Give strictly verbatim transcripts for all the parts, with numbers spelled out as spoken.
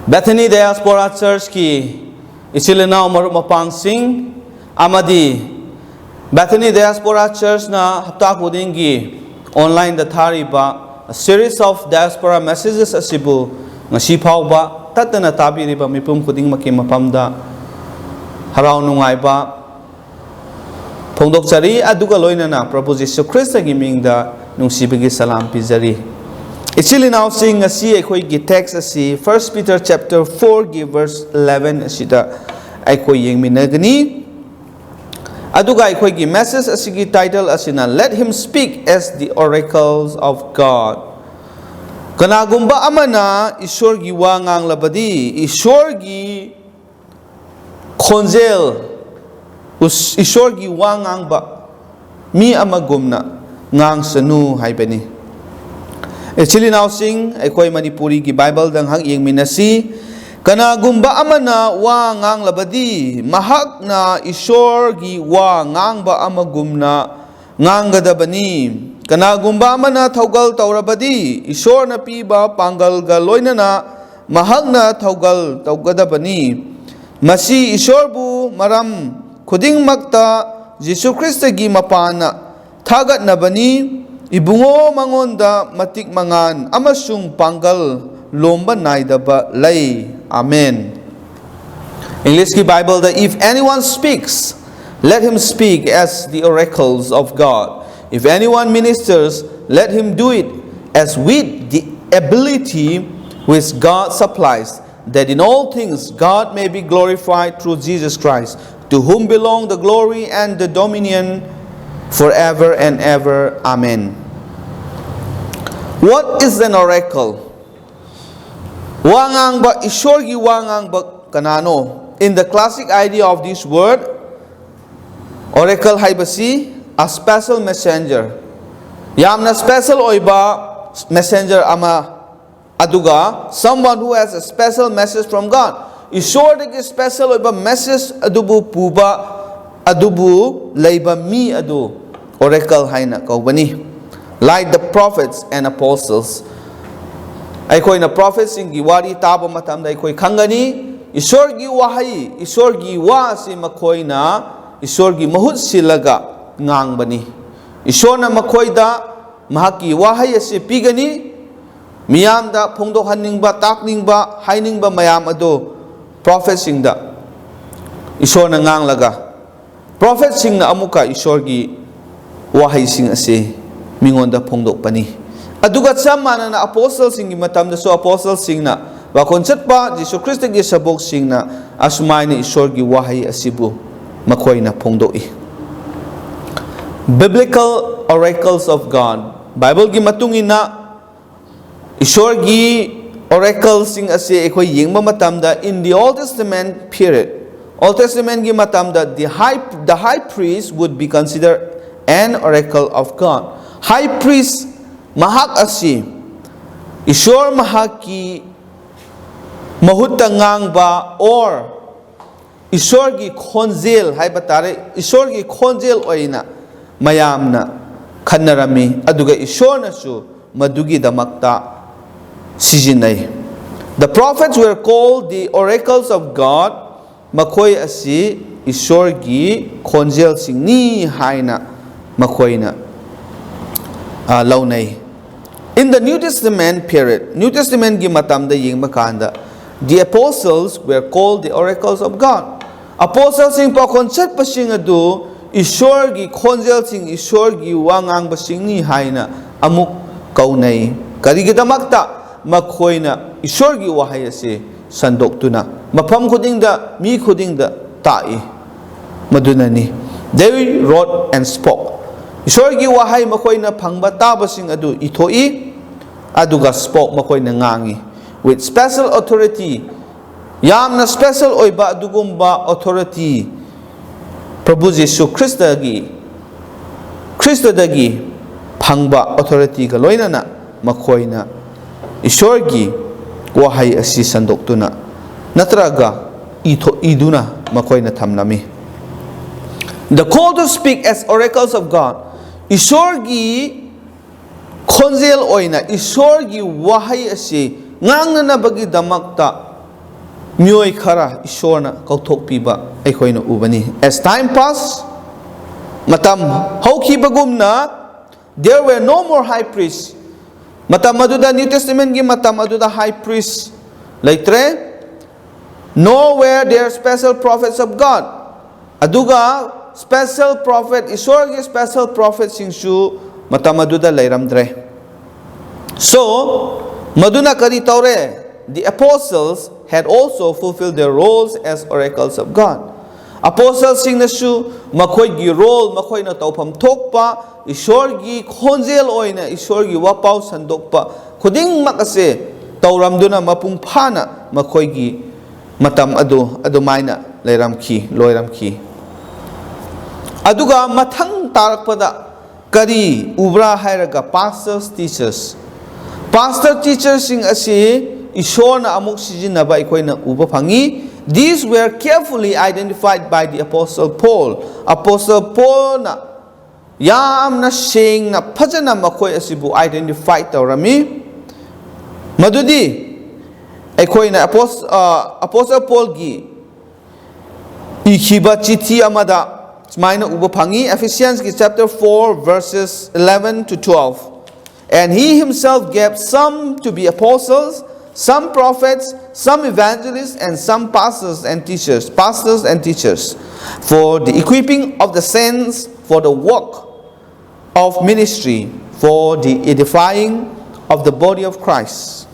Bethany Diaspora Church ꯀꯤ ꯏꯆꯤꯜ ꯏꯅꯥꯎ ꯃꯔꯨꯞ ꯃꯄꯥꯡꯁꯤꯡ ꯑꯃꯗꯤ Bethany Diaspora Church ꯅ ꯍꯞꯇꯥ ꯈꯨꯗꯤꯡꯒꯤ online ꯗ ꯊꯥꯔꯤꯕ series of diaspora messages ꯑꯁꯤꯕꯨ ꯉꯁꯤ ꯐꯥꯎꯕ ꯇꯠꯇꯅ ꯇꯥꯕꯤꯔꯤꯕ ꯃꯤꯄꯨꯝ ꯈꯨꯗꯤꯡꯃꯛꯀꯤ ꯃꯐꯝꯗ ꯍꯔꯥꯎ ꯅꯨꯡꯉꯥꯏꯕ ꯐꯣꯡꯗꯣꯛꯆꯔꯤ, ꯑꯗꯨꯒ ꯂꯣꯏꯅꯅ ꯄ꯭ꯔꯚꯨ ꯖꯤꯁꯨ ꯈ꯭ꯔꯤꯁꯇꯒꯤ ꯃꯤꯡꯗ ꯅꯨꯡꯁꯤꯕꯒꯤ ꯁꯂꯥꯝ ꯄꯤꯖꯔꯤ꯫ ꯏꯆꯤꯜ ꯏꯅꯥꯎꯁꯤꯡ, ꯉꯁꯤ ꯑꯩꯈꯣꯏꯒꯤ text ꯑꯁꯤ First Peter chapter four ꯒꯤ verse eleven ꯑꯁꯤꯗ ꯑꯩꯈꯣꯏ ꯌꯦꯡꯃꯤꯟꯅꯒꯅꯤ꯫ ꯑꯗꯨꯒ ꯑꯩꯈꯣꯏꯒꯤ message ꯑꯁꯤꯒꯤ title ꯑꯁꯤꯅ Let him speak as the oracles of God꯫ ꯀꯅꯥꯒꯨꯝꯕ ꯑꯃꯅ ꯏꯁꯣꯔꯒꯤ ꯋꯥ ꯉꯥꯡꯂꯕꯗꯤ, ꯏꯁꯣꯔꯒꯤ ꯈꯣꯟꯖꯦꯜ, ꯎꯁ-, ꯏꯁꯣꯔꯒꯤ ꯋꯥ ꯉꯥꯡꯕ ꯃꯤ ꯑꯃꯒꯨꯝꯅ ꯉꯥꯡꯁꯅꯨ ꯍꯥꯏꯕꯅꯤ꯫ ꯏꯆꯤꯜ ꯏꯅꯥꯎꯁꯤꯡ, ꯑꯩꯈꯣꯏ ꯃꯅꯤꯄꯨꯔꯤꯒꯤ ꯕꯥꯏꯕꯜꯗ ꯉꯥꯏꯍꯥꯛ ꯌꯦꯡꯃꯤꯟꯅꯁꯤ꯫ ꯀꯅꯥꯒꯨꯝꯕ ꯑꯃꯅ ꯋꯥ ꯉꯥꯡꯂꯕꯗꯤ, ꯃꯍꯥꯛꯅ ꯏꯁꯣꯔꯒꯤ ꯋꯥ ꯉꯥꯡꯕ ꯑꯃꯒꯨꯝꯅ ꯉꯥꯡꯒꯗꯕꯅꯤ꯫ ꯀꯅꯥꯒꯨꯝꯕ ꯑꯃꯅ ꯊꯧꯒꯜ ꯇꯧꯔꯕꯗꯤ, ꯏꯁꯣꯔꯅ ꯄꯤꯕ ꯄꯥꯡꯒꯜꯒ ꯂꯣꯏꯅꯅ ꯃꯍꯥꯛꯅ ꯊꯧꯒꯜ ꯇꯧꯒꯗꯕꯅꯤ꯫ ꯃꯁꯤ ꯏꯁꯣꯔꯕꯨ ꯃꯔꯝ ꯈꯨꯗꯤꯡꯃꯛꯇ ꯖꯤꯁꯨ ꯈ꯭ꯔꯤꯁꯇꯒꯤ ꯃꯄꯥꯟꯅ ꯊꯥꯒꯠꯅꯕꯅꯤ꯫ ꯏꯕꯨꯡꯉꯣ, ꯃꯉꯣꯟꯗ ꯃꯇꯤꯛ ꯃꯉꯥꯟ ꯑꯃꯁꯨꯡ ꯄꯥꯡꯒꯜ ꯂꯣꯝꯕ ꯅꯥꯏꯗꯕ ꯂꯩ꯫ ꯑꯥꯃꯦꯟ꯫ ꯏꯪꯂꯤꯁꯀꯤ ꯕꯥꯏꯕꯜꯗ, "If anyone speaks, let him speak as the oracles of God. If anyone ministers, let him do it as with the ability which God supplies, that in all things God may be glorified through Jesus Christ, to whom belong the glory and the dominion forever and ever. Amen." What is an oracle? ꯋꯥ ꯉꯥꯡꯕ, ꯏꯁꯣꯔꯒꯤ ꯋꯥ ꯉꯥꯡꯕ ꯀꯅꯥꯅꯣ? In the classic idea of this word, oracle ꯍꯥꯏꯕꯁꯤ a special messenger, ꯌꯥꯝꯅ special ꯑꯣꯏꯕ messenger ꯑꯃ, ꯑꯗꯨꯒ someone who has a special message from God, ꯏꯁꯣꯔꯗꯒꯤ special ꯑꯣꯏꯕ message ꯑꯗꯨꯕꯨ ꯄꯨꯕ, ꯑꯗꯨꯕꯨ ꯂꯩꯕ ꯃꯤ ꯑꯗꯨ oracle ꯍꯥꯏꯅ ꯀꯧꯕꯅꯤ꯫ Like the prophets and apostles, ꯑꯩꯈꯣꯏꯅ ꯄ꯭ꯔꯣꯐꯦꯠꯁꯤꯡꯒꯤ ꯋꯥꯔꯤ ꯇꯥꯕ ꯃꯇꯝꯗ ꯑꯩꯈꯣꯏ ꯈꯪꯒꯅꯤ, ꯏꯁꯣꯔꯒꯤ ꯋꯥꯍꯩ, ꯏꯁꯣꯔꯒꯤ ꯋꯥ ꯑꯁꯤ ꯃꯈꯣꯏꯅ ꯏꯁꯣꯔꯒꯤ ꯃꯍꯨꯠ ꯁꯤꯜꯂꯒ ꯉꯥꯡꯕꯅꯤ꯫ ꯏꯁꯣꯔꯅ ꯃꯈꯣꯏꯗ ꯃꯍꯥꯛꯀꯤ ꯋꯥꯍꯩ ꯑꯁꯤ ꯄꯤꯒꯅꯤ꯫ ꯃꯤꯌꯥꯝꯗ ꯐꯣꯡꯗꯣꯛꯍꯟꯅꯤꯡꯕ, ꯇꯥꯛꯅꯤꯡꯕ, ꯍꯥꯏꯅꯤꯡꯕ ꯃꯌꯥꯝ ꯑꯗꯨ ꯄ꯭ꯔꯣꯐꯦꯠꯁꯤꯡꯗ ꯏꯁꯣꯔꯅ ꯉꯥꯡꯂꯒ, ꯄ꯭ꯔꯣꯐꯦꯠꯁꯤꯡꯅ ꯑꯃꯨꯛꯀ ꯏꯁꯣꯔꯒꯤ ꯋꯥꯍꯩꯁꯤꯡ ꯑꯁꯤ ꯃꯤꯉꯣꯟꯗ ꯐꯣꯡꯗꯣꯛꯄꯅꯤ꯫ ꯑꯗꯨꯒ ꯆꯞ ꯃꯥꯟꯅꯅ ꯑꯄꯣꯁꯇꯜꯁꯤꯡꯒꯤ ꯃꯇꯝꯗꯁꯨ ꯑꯄꯣꯁꯇꯜꯁꯤꯡꯅ, ꯋꯥꯈꯣꯟ ꯆꯠꯄ ꯖꯤꯁꯨ ꯈ꯭ꯔꯤꯁꯇꯒꯤ ꯁꯕꯣꯛꯁꯤꯡꯅ ꯑꯁꯨꯃꯥꯏꯅ ꯏꯁꯣꯔꯒꯤ ꯋꯥꯍꯩ ꯑꯁꯤꯕꯨ ꯃꯈꯣꯏꯅ ꯐꯣꯡꯗꯣꯛꯏ꯫ Biblical oracles of God, ꯕꯥꯏꯕꯜꯒꯤ ꯃꯇꯨꯡ ꯏꯟꯅ ꯏꯁꯣꯔꯒꯤ oracleꯁꯤꯡ ꯑꯁꯤ ꯑꯩꯈꯣꯏ ꯌꯦꯡꯕ ꯃꯇꯝꯗ, in the Old Testament period, Old Testamentꯀꯤ ꯃꯇꯝꯗ, the high, the high priest would be considered an oracle of God. High priest ꯃꯍꯥꯛ ꯑꯁꯤ ꯏꯁꯣꯔ ꯃꯍꯥꯛꯀꯤ ꯃꯍꯨꯠꯇ ꯉꯥꯡꯕ, or ꯏꯁꯣꯔꯒꯤ ꯈꯣꯟꯖꯦꯜ ꯍꯥꯏꯕ ꯇꯥꯔꯦ, ꯏꯁꯣꯔꯒꯤ ꯈꯣꯟꯖꯦꯜ ꯑꯣꯏꯅ ꯃꯌꯥꯝꯅ ꯈꯟꯅꯔꯝꯃꯤ, ꯑꯗꯨꯒ ꯏꯁꯣꯔꯅꯁꯨ ꯃꯗꯨꯒꯤꯗꯃꯛꯇ ꯁꯤꯖꯤꯟꯅꯩ꯫ The prophets were called the oracles of God. ꯃꯈꯣꯏ ꯑꯁꯤ ꯏꯁꯣꯔꯒꯤ ꯈꯣꯟꯖꯦꯜꯁꯤꯡꯅꯤ ꯍꯥꯏꯅ ꯃꯈꯣꯏꯅ, ꯑ, ꯂꯧꯅꯩ꯫ In the New Testament period, New Testamentꯀꯤ ꯃꯇꯝꯗ ꯌꯦꯡꯕ ꯀꯥꯟꯗ, the apostles were called the oracles of God. ꯑꯄꯣꯁꯇꯜꯁꯤꯡ, ꯄꯥꯎꯈꯣꯟ ꯆꯠꯄꯁꯤꯡ ꯑꯗꯨ ꯏꯁꯣꯔꯒꯤ ꯈꯣꯟꯖꯦꯜꯁꯤꯡ, ꯏꯁꯣꯔꯒꯤ ꯋꯥ ꯉꯥꯡꯕꯁꯤꯡꯅꯤ ꯍꯥꯏꯅ ꯑꯃꯨꯛ ꯀꯧꯅꯩ꯫ ꯀꯔꯤꯒꯤꯗꯃꯛꯇ? ꯃꯈꯣꯏꯅ ꯏꯁꯣꯔꯒꯤ ꯋꯥꯍꯩ ꯑꯁꯤ ꯁꯟꯗꯣꯛꯇꯨꯅ ꯃꯐꯝ ꯈꯨꯗꯤꯡꯗ, ꯃꯤ ꯈꯨꯗꯤꯡꯗ ꯇꯥꯛꯏ꯫ ꯃꯗꯨꯅꯅꯤ, they wrote and spoke. ꯏꯁꯣꯔꯒꯤ ꯋꯥꯍꯩ ꯃꯈꯣꯏꯅ ꯐꯪꯕ ꯇꯥꯕꯁꯤꯡ ꯑꯗꯨ ꯏꯊꯣꯛꯏ, ꯑꯗꯨꯒ spoke, ꯃꯈꯣꯏꯅ ꯉꯥꯡꯏ, with special authority. ꯌꯥꯝꯅ special ꯑꯣꯏꯕ ꯑꯗꯨꯒꯨꯝꯕ authority, ꯄ꯭ꯔꯚꯨ ꯖꯤꯁꯨ ꯈ꯭ꯔꯤꯁꯇꯒꯤ, ꯈ꯭ꯔꯤꯁꯇꯗꯒꯤ ꯐꯪꯕ authorityꯒ ꯂꯣꯏꯅꯅ ꯃꯈꯣꯏꯅ ꯏꯁꯣꯔꯒꯤ ꯋꯥꯍꯩ ꯑꯁꯤ ꯁꯟꯗꯣꯛꯇꯨꯅ ꯅꯠꯇ꯭ꯔꯒ ꯏꯊꯣ-, ꯏꯗꯨꯅ ꯃꯈꯣꯏꯅ ꯊꯝꯂꯝꯃꯤ꯫ The call to speak as oracles of God. ꯏꯁꯣꯔꯒꯤ ꯈꯣꯟꯖꯦꯜ ꯑꯣꯏꯅ ꯏꯁꯣꯔꯒꯤ ꯋꯥꯍꯩ ꯑꯁꯤ ꯉꯥꯡꯅꯅꯕꯒꯤꯗꯃꯛꯇ ꯃꯤꯑꯣꯏ ꯈꯔ ꯏꯁꯣꯔꯅ ꯀꯧꯊꯣꯛꯄꯤꯕ ꯑꯩꯈꯣꯏꯅ ꯎꯕꯅꯤ꯫ As time pass, ꯃꯇꯝ ꯍꯧꯈꯤꯕꯒꯨꯝꯅ, there were no more high priest. ꯃꯇꯝ ꯑꯗꯨꯗ, New Testament ꯀꯤ ꯃꯇꯝ ꯑꯗꯨꯗ high priest ꯂꯩꯇ꯭ꯔꯦ꯫ Nor were there special prophets of God. ꯑꯗꯨꯒ special prophet, ꯏꯁꯣꯔꯒꯤ special prophet ꯁꯤꯡꯁꯨ ꯃꯇꯝ ꯑꯗꯨꯗ ꯂꯩꯔꯝꯗ꯭ꯔꯦ꯫ So, ꯃꯗꯨꯅ ꯀꯔꯤ ꯇꯧꯔꯦ? The apostles had also fulfilled their roles as oracles of God. ꯑꯄꯣꯁꯇꯜ ꯁꯤꯡꯅꯁꯨ ꯃꯈꯣꯏꯒꯤ role, ꯃꯈꯣꯏꯅ ꯇꯧꯐꯝ ꯊꯣꯛꯄ, ꯏꯁꯣꯔꯒꯤ ꯈꯣꯟꯖꯦꯜ ꯑꯣꯏꯅ ꯏꯁꯣꯔꯒꯤ ꯋꯥꯄꯥꯎ ꯁꯟꯗꯣꯛꯄ ꯈꯨꯗꯤꯡꯃꯛ ꯑꯁꯦ ꯇꯧꯔꯝꯗꯨꯅ ꯃꯄꯨꯡ ꯐꯥꯅ ꯃꯈꯣꯏꯒꯤ ꯃꯇꯝ ꯑꯗꯨ ꯑꯗꯨꯃꯥꯏꯅ ꯂꯩꯔꯝꯈꯤ, ꯂꯣꯏꯔꯝꯈꯤ꯫ ꯑꯗꯨꯒ ꯃꯊꯪ ꯇꯥꯔꯛꯄꯗ ꯀꯔꯤ ꯎꯕ꯭ꯔꯥ ꯍꯥꯏꯔꯒ, pastors, teachers. Pastor, teachers ꯁꯤꯡ ꯑꯁꯤ ꯏꯁꯣꯔꯅ ꯑꯃꯨꯛ ꯁꯤꯖꯤꯟꯅꯕ ꯑꯩꯈꯣꯏꯅ ꯎꯕ ꯐꯪꯉꯤ꯫ These were carefully identified by the apostle Paul. ꯑꯄꯣꯁꯇꯜ ꯄꯣꯜꯅ ꯌꯥꯝꯅ ꯁꯦꯡꯅ, ꯐꯖꯅ ꯃꯈꯣꯏ ꯑꯁꯤꯕꯨ identify ꯇꯧꯔꯝꯃꯤ꯫ ꯃꯗꯨꯗꯤ ꯑꯩꯈꯣꯏꯅ ꯑꯄꯣꯁ-, ꯑ, ꯑꯄꯣꯁꯇꯜ ꯄꯣꯜꯒꯤ ꯏꯈꯤꯕ ꯆꯤꯊꯤ ꯑꯃꯗ ꯁꯨꯃꯥꯏꯅ ꯎꯕ ꯐꯪꯉꯤ, Ephesians ꯀꯤ chapter four, verses eleven to twelve. And he himself gave some to be apostles, some prophets, some evangelists, and some pastors and teachers, pastors and teachers, for the equipping of the saints for the work of ministry, for the edifying of the body of Christ.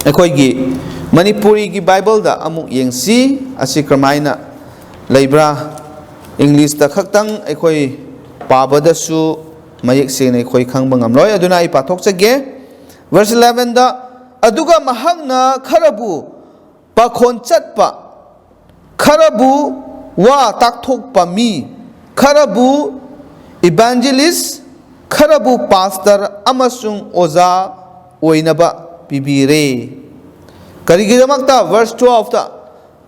ꯑꯩꯈꯣꯏꯒꯤ ꯃꯅꯤꯄꯨꯔꯤꯒꯤ ꯕꯥꯏꯕꯜꯗ ꯑꯃꯨꯛ ꯌꯦꯡꯁꯤ, ꯑꯁꯤ ꯀꯔꯝꯍꯥꯏꯅ ꯂꯩꯕ꯭ꯔꯥ? ꯏꯪꯂꯤꯁꯇ ꯈꯛꯇꯪ ꯑꯩꯈꯣꯏ ꯄꯥꯕꯗꯁꯨ ꯃꯌꯦꯛ ꯁꯦꯡꯅ ꯑꯩꯈꯣꯏ ꯈꯪꯕ ꯉꯝꯂꯣꯏ, ꯑꯗꯨꯅ ꯑꯩ ꯄꯥꯊꯣꯛꯆꯒꯦ꯫ Verse eleven ꯗ, "ꯑꯗꯨꯒ ꯃꯍꯥꯛꯅ ꯈꯔꯕꯨ ꯄꯥꯈꯣꯟ ꯆꯠꯄ, ꯈꯔꯕꯨ ꯋꯥ ꯇꯥꯛꯊꯣꯛꯄ ꯃꯤ, ꯈꯔꯕꯨ evangelist, ꯈꯔꯕꯨ pastor ꯑꯃꯁꯨꯡ ꯑꯣꯖꯥ ꯑꯣꯏꯅꯕ ꯄꯤꯕꯤꯔꯦ"꯫ ꯀꯔꯤꯒꯤꯗꯃꯛꯇ? Verse twelve ꯇ,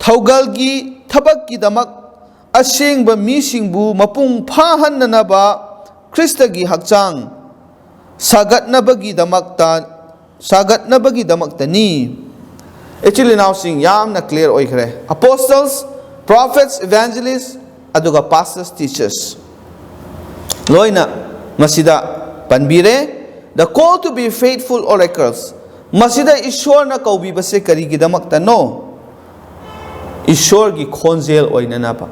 "ꯊꯧꯒꯜꯒꯤ ꯊꯕꯛꯀꯤꯗꯃꯛ ꯑꯁꯦꯡꯕ ꯃꯤꯁꯤꯡꯕꯨ ꯃꯄꯨꯡ ꯐꯥꯍꯟꯅꯅꯕ ꯈ꯭ꯔꯤꯁꯇꯒꯤ ꯍꯛꯆꯥꯡ ꯁꯥꯒꯠꯅꯕꯒꯤꯗꯃꯛꯇ, ꯁꯥꯒꯠꯅꯕꯒꯤꯗꯃꯛꯇꯅꯤ꯫ ꯏꯆꯤꯜ ꯏꯅꯥꯎꯁꯤꯡ, ꯌꯥꯝꯅ clear ꯑꯣꯏꯈ꯭ꯔꯦ꯫ Apostles, prophets, evangelists, ꯑꯗꯨꯒ pastors, teachers, ꯂꯣꯏꯅ ꯃꯁꯤꯗ ꯄꯟꯕꯤꯔꯦ꯫ The call to be faithful oracles, ꯃꯁꯤꯗ ꯏꯁꯣꯔꯅ ꯀꯧꯕꯤꯕꯁꯦ ꯀꯔꯤꯒꯤꯗꯃꯛꯇꯅꯣ? ꯏꯁꯣꯔꯒꯤ ꯈꯣꯟꯖꯦꯜ ꯑꯣꯏꯅꯅꯕ,